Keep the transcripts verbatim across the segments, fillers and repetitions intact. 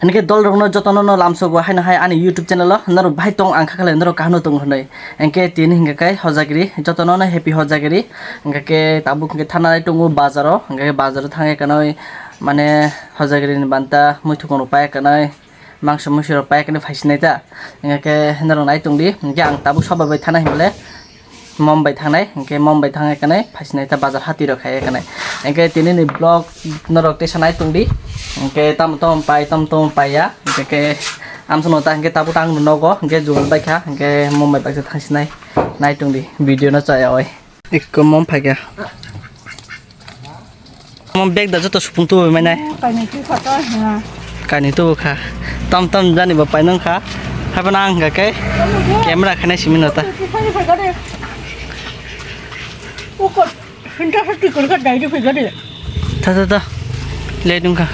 Hinkhe dolrokno jotono no lamsogo haino hai ani YouTube channel o norok bahai tong ang kha khe norok kaham no tongo hinwi. Hinkhe tini hinkhe khe Hojagiri jotono no happy Hojagiri. Hinkhe khe tabuk hinkhe thanai tongo bazar o, hinkhe bazar o thangwi kanwi mane Hojagiri ni banta muithukong rok pai kanwi mangso muiso rok pai kanwi phaisinai ta. Hinkhe khe norok nai tongdi, hinkhe ang tabuk soba bai thana hinle. Mom bai thangnai, hinkhe mom bai thangwi kanwi phaisinai ta bazar hati rok khai kanwi. Hinkhe tini ni vlog norok teisa nai tongdi. Hinkhe tamo tamo pai, tamo tamo paiya. Hinkhe khe amsano ta hinkhe tabuk tang nogo, hinkhe jugal bai kha, hinkhe mom bai baksa thangsinai. Nai tongdi, video no chaya oi. Ekko mom phaikha. Omo bag da joto supung tubu mane. Kainwi twi kha to, ha. Kainwi tubu kha. Tom tom jani bo painang kha. Haibano ang hwnkha khe camera khainai simi nota. Twi phai phai gade. Ukot, hinta sa twi kor gade, dai phai gade. Tha, tha, tha. Le dungkha.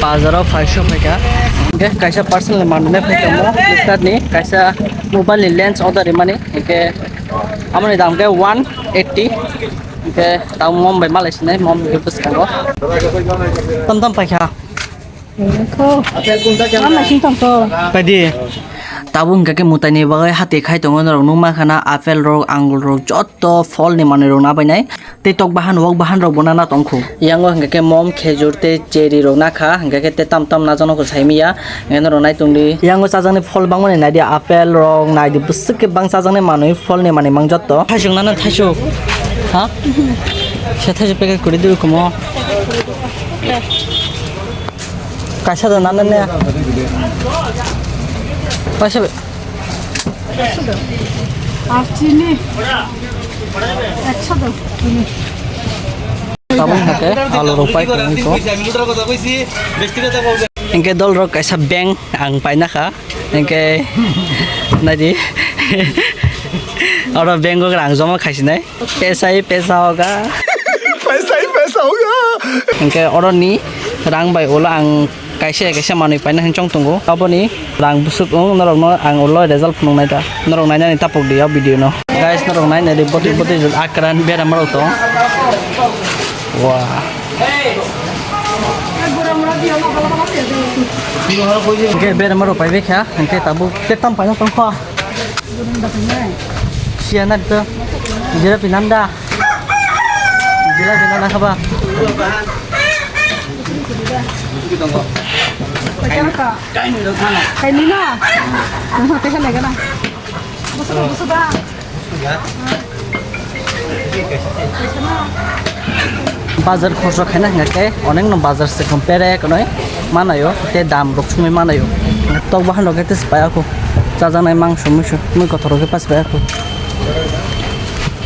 Bazar o phaisok phaikha. Hinkhe kaisa personal manwi nai phaikha mo Flipkart ni, kaisa mobile ni lens order rimani. Hinkhe amoni dam khe one eighty. Hinkhe tamo mom bai malai sinai, mom hinkhe bwskango. Tom tom phaikha. Paidi. Tabuk hinkhe khe mwtaini bagwi hati khai tongo norok nukma khana apple rok, angur rok, joto pholni manwi rok nabainai. Tei tok bahan, wok bahan rok bo nana tongkhu. Yango hingke khe mom, khejur tei cherry rok nakha, hingke khe tei tam tam najaknai kho saimiya, hingke norok nai tongdi. Yango chajaknai phol bangmani naidi, apple rok naidi, bwswk khe bang chajaknai manwi, pholni manwi mang jotto. Thaisuk nana thaisuk. Ha? Se thaisuk packet kwrwi dui kumo. Kaisa da nana ne. Kaisa be. Ar chini. Ekso da. Chini. Tabuk hake alu rok pai khe wngkho. Hingke dol rok kaisa bank ang paina kha. Hingke naidi. Oro bank o rang joma khaisinai. Pesai pesa hoga. Pesai pesa hoga. Hingke oro ni rang bai ulo ang kaisa kaisa manwi paina hinwi chong tongo. Aboni rang bwswk wng norokno ang ulo result phunuknai ta. Norok nainani tapok di o video no. Guys, norok nainai di botwi botwi jwk akran berama rok tong. Wah. Hingke berama rok pai bekha, hingke tabuk tektam paina tongkha. Siya na to. Jira pinanda. Jira pinanda kaba. Kaini na. Kaini na. Kaini na. Busu, busu ba. Bazar khoroksa khaina hingkha khe onekno bazar se compare kwnwi manayo, tei dam rok songwi manayo. Tok bahan rok khe tei se paiya kho, chajaknai mangso muiso mui kothor rok khe pas paiya kho,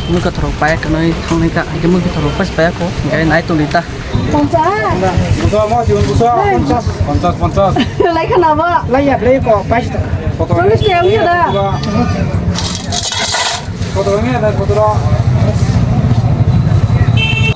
mui kothor rok paiya kwnwi thangnai ta, hingkhe mui kothor rok pas paiya kho, hingkhe nai tongdi ta. Ponchas. Buso, mo, siun buso, ponchas. Ponchas, ponchas. Lai khana ba? Lai ya, lai ko, bais taka. Chollish taka wngya da? Koto wngya da, koto.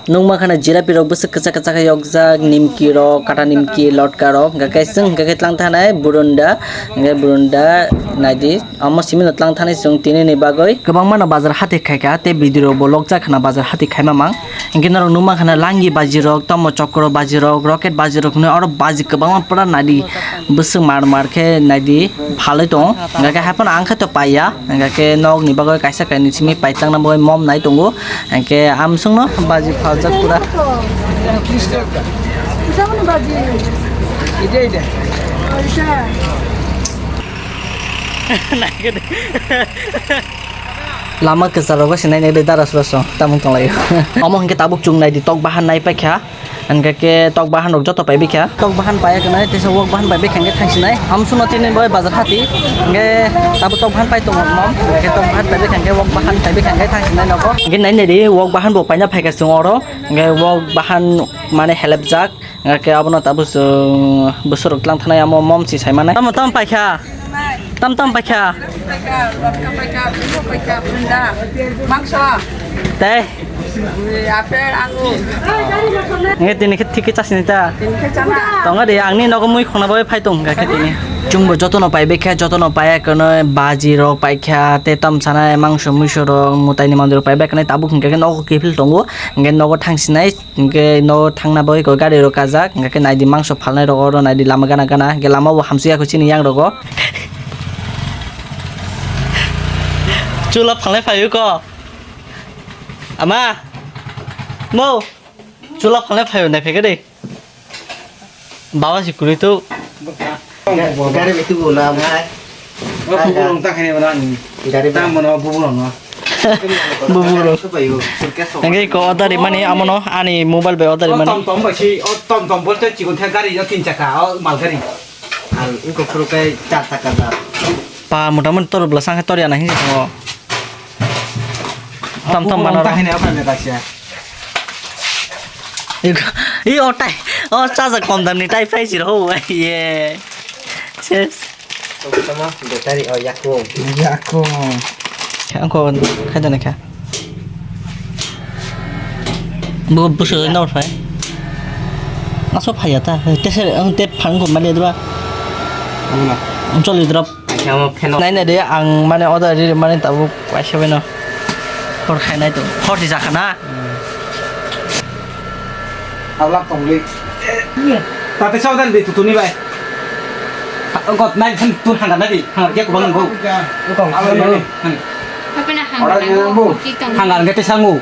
Nukma khana jirapi rok bwswk kwchak kwchak khe yokjak, nimki rok, kata nimki, lotka rok, hingkha khe chwng hingkha khe tlang thanai burunda, hingkhe burunda naidi. Omo simi no tlang thani chwng tini ni bagwi. Kwbangma no bazar hati khaikha, tei video rok bo lokjak khna bazar hati khaima mang. Hinkhe norok nukma khna langi baji rok, tomo chokro baji rok, rocket baji rok hinwi oro baji kwbangma pura naidi. Bwswk mar mar khe naidi phalwi tong. Hinkhe haphano ang khe to paiya. Hinkhe nok ni bagwi kaisa kainwi simi paitang na bagwi mom nai tongo. Hinkhe amswk no baji phaljak pura. Lama kwcharo gw sinai nai dara sura song tamung tong lai. Omo hinkhe tabuk chwng nai di tok bahan nai paikha. Hingke ke tok bahan rok joto pai bikha. Tok bahan pai kanai, tesa wok bahan pai bikha hingke thangsinai. Amsung no tini bai bazar hati. Hingke tabo tok bahan pai tongo mom. Hingke tok bahan pai bikha hingke wok bahan pai bikha hingke thangsinai nogo. Hingke nai nai di wok bahan bo paina phaikha chwng oro. Hingke wok bahan mane helep jak. Hingke abono tabo chwng bwswk rok tlang thanai amo mom si sai manai. Tamo tamo paikha. Tam tam paikha. Paikha, paikha, paikha, paikha, paikha, paikha, mangso. Tei? Apel, angur. Nge tini khe thik khe chasini ta? Tini khe chana. Tonga de, angni nogo mui khona bai phai tong kha khe tini. Chwngbo jotono pai bekha, jotono pai kono baji rok paikha, tei tam sana mangso muiso rok, mutai ni mandir rok pai bekha nai tabuk hingkha khe nogo kiphil tongo, hingkhe nogo thang sinai. Hingke no thangna bagwi kok gari rok kajak, hingke naidi mangso phalnai rok oro naidi lama gana gana, hingke lama bo hamsui ya kho chini yang rogo. Chula phalnai phaio ko. Ama. Mo. Chula phalnai phaio nai phege de. Bawa si kuri tu. Gari betu bola mai. O bubulong ta khaini bola ni. Gari ta mono bubulong no. Bubulong. Hingke ko order rimani amono ani mobile bai order rimani. Tom tom bai si, o tom tom bolte chikon the gari yo tin chaka, o mal gari. Al iko phuru kai char chaka da. Pa motamoti tor bwla sangkhe tor ya na hinwi tongo. Tam tam bubulong mano ta ro. Khaini apa me kasia. I otai, o chaja kom dam ni tai phai sir ho, ye. Ses. Tama battery o yakung. Yakung. Angko khai dana kha. Bu busu nor phai. Aso phai ya ta. Te se ang te phang ko mali dwa. Ang choli drop. Nai nai de ang mane order ri mane tabuk kaisa bai no. Hor khai nai to. Hor di jakha na. Ablak tongli. Tate saw dan di tutuni bai. Got nai than tu hanga nai di. Hanga ke kubang go. Abo nai. Apa na hanga na? Hanga nge te sangu.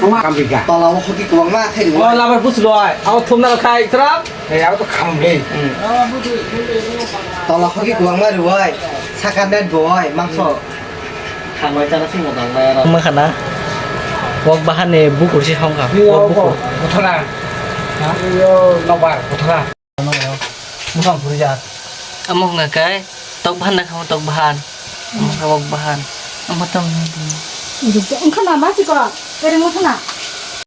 Kambika. Tola o hoki kubang ma khai di. O labar bus loi. Abo thumna khai trap. Ei, abo to kham le. Tola hoki kubang ma riwai. Saka net boi mangso. Khamai chana sing motang mai aro. Wngkha na? Wok bahan ni bukur si hongkha. Wok bukur. Buthara. Ha? Yo, nobar, buthara. Bukhang puri jak. Amo hwnga kai, tok bahan na khamu tok bahan. Amo kha wok bahan. Amo tong. Wngkha na ma chikon, kereng wngkha na.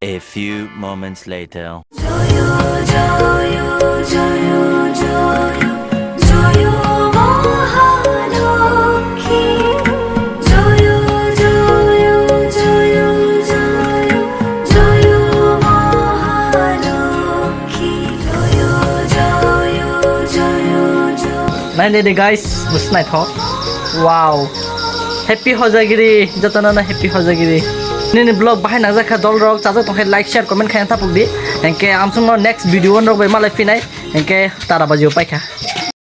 A few moments later. Nai nai de guys, bus naithok. Wow. Happy Hojagiri, jotono no happy Hojagiri. Nini vlog bahai nangjakha dol rok, chajak tongkhe like, share, comment khaina tapuk di. Hingke amsung no next video on rok bai malai phinai. Hingke tara baji o paikha.